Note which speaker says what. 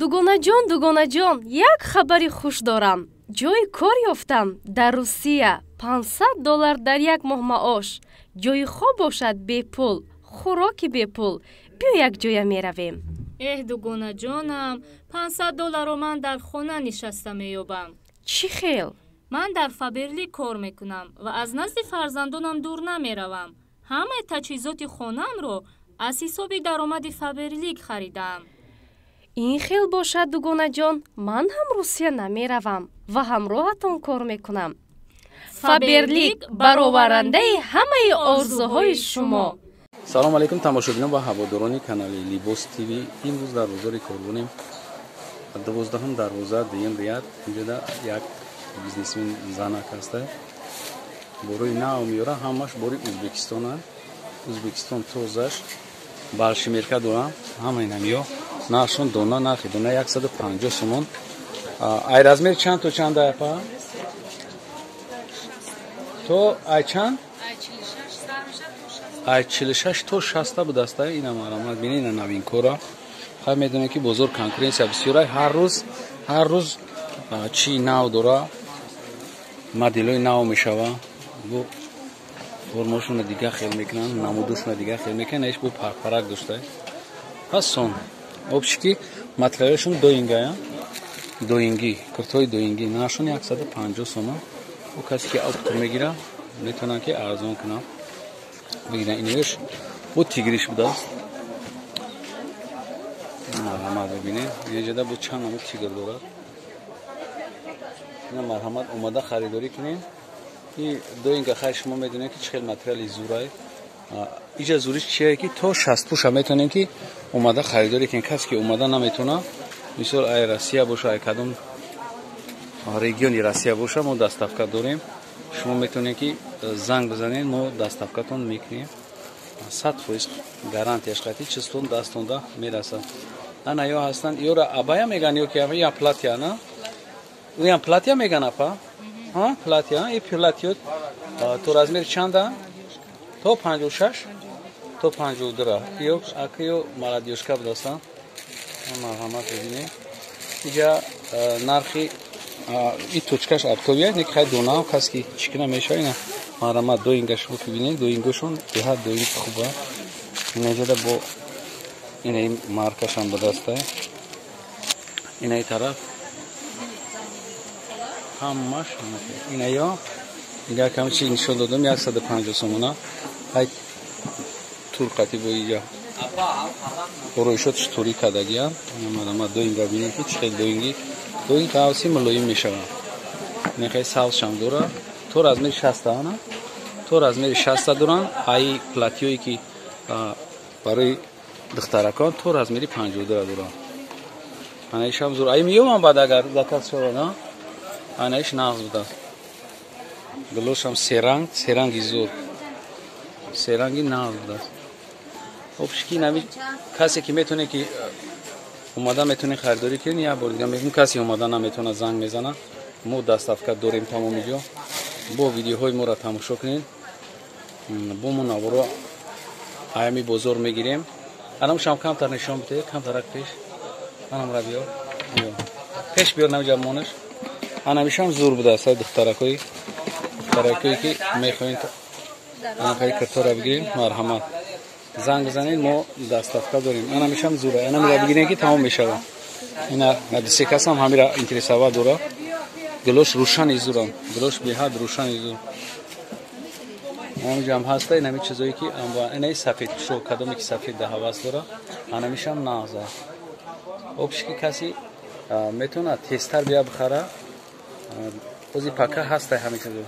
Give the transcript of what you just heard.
Speaker 1: Дугонаҷон, дугонаҷон, як хабари хуш дорам. Ҷойи кор ёфтам дар Русия, 500 доллар дар як моҳ маош, ҷойи хоб бошад бепул, хӯроки бепул. Биё, якҷоя меравем.
Speaker 2: Эҳ, дугонаҷонам, 500 долларро ман дар хона нишаста меёбам.
Speaker 1: Чӣ хел?
Speaker 2: Ман дар Фаберлик кор мекунам ва аз назди фарзандонам дур намеравам. Ҳамаи таҷҳизоти хонаамро аз ҳисоби даромади Фаберлик харидаам.
Speaker 1: Ин хел бошад, дугонаҷон, ман ҳам Русия намеравам ва ҳамроҳатон кор мекунам. Фаберлик — бароварандаи ҳамаи орзуҳои шумо.
Speaker 3: Салому алейкум, тамошобинон ва ҳаводорони канали Либос ТВ. Имрӯз дар бозори Корвонем, 12-ум дарвоза, дуюм ряд. Инҷода як бизнесмен занак ҳаста, борои нав меёра, ҳамаш бори Ӯзбекистона, Ӯзбекистон тозаш баршимерка дорам. Ҳама инамиё нархшон дона, нархи дона 150 сомон. Ай размер чанд то чанд, апа? То ай чанд? Ай 46 то 60 будаста. Ина марҳамат, бини, ина новинкора. Хай, медонем, ки бозор конкуренция бисёра, ҳар рӯз, ҳар рӯз чӣ нав дора, моделҳои нав мешава. Бо формошона дига хел мекунанд, намудошона дига хел мекунанд. Еш бо парпарак дошта пас сон общий ки материалашон доингая, доингӣ, куртҳои доингӣ, нархшон 150 сомон. О, касе ки оптом мегира, метавонанд ки арзон кунанд, бигиранд. Инош бо тигриш будааст. Марҳамат, бибинед, инҷода бо чанд намуд тигр дорад. Ина марҳамат, омада харидорӣ кунед. И доинга, хай, шумо медонед, ки чӣ хел материали зурай. Иҷа зуриш чие, ки то 60 пуша метавонем, ки омада харидорӣ кунед. Касе ки омада наметавона, мисол, ай Россия боша, ай кадом региони Россия боша, мо доставка дорем. Шумо метавонед, ки занг бизанед, мо доставкатон мекунем, 100% гарантияш қатӣ чизтон дастонда мерасад. Ана ё ҳастанд, ёра абая меган ё ки я платья на, уям платья меган, апа? Платья, и платьё то размер чанда? То 56, то 52-ра. Ё акё молодёжка будастанд. Марҳамат, бибинед, иҷа нархи и точкаш оптовый, не, хай, донаам, кас ки чӣ кина мешава. Ина марҳамат, доинга шумо бибинед, доингошон беҳад доинг хуба. Инаҷода бо инаи маркашам ба даста. Инаи тараф ҳамаш инаё дигар кам чи нишон додам, 150 сомона. Ҳай, турқати бо иҷа ороишотш турӣ кардагиам. Марҳамат, доинга бинед, ки чӣ хел доинги, доинг қавси мулоим мешавад. Нехай, савзшам дора, то размери 60-а, ана то размери 60-а доранд. Ай платьёе ки барои духтаракон, то размери 52-ра доранд. Анаишам зур, ай меёмам баъд, агар заказ шавад. Анаиш нағз будааст, гулошам серанг, серанги зур, серанги нағз будааст. Общий ки нави касе ки метавоне, ки омада метавонед харидорӣ кунед. Як бор дига мегӯм, касе омада наметавонад, занг мезанад, мо доставка дорем тамоми ҷо. Бо видеоҳои моро тамошо кунед, бо мо наворо аями бозор мегирем. Анамшам камтар нишон бидед, камтарак пеш анамра биёр, пеш биёр, намиҷа монаш. Анамишам зур будааст. Духтаракои, духтаракое ки мехоҳед анахаи киртора бигирем, марҳамат, занг бизанед, мо доставка дорем. Анамишам зура, анамира бигирем, ки тамом мешавад. Ина се касам ҳамира интересовать дора. Гилош рӯшани зурам, гилош беҳад рӯшани зур. Ҳамиҷам ҳаста инами чизое ки инаи сафед шо, кадоме ки сафед да ҳавас дора, анамишам нағза. Общий ки каси метавонад тезтар бия бихара, ози пака ҳаста ҳами чизо.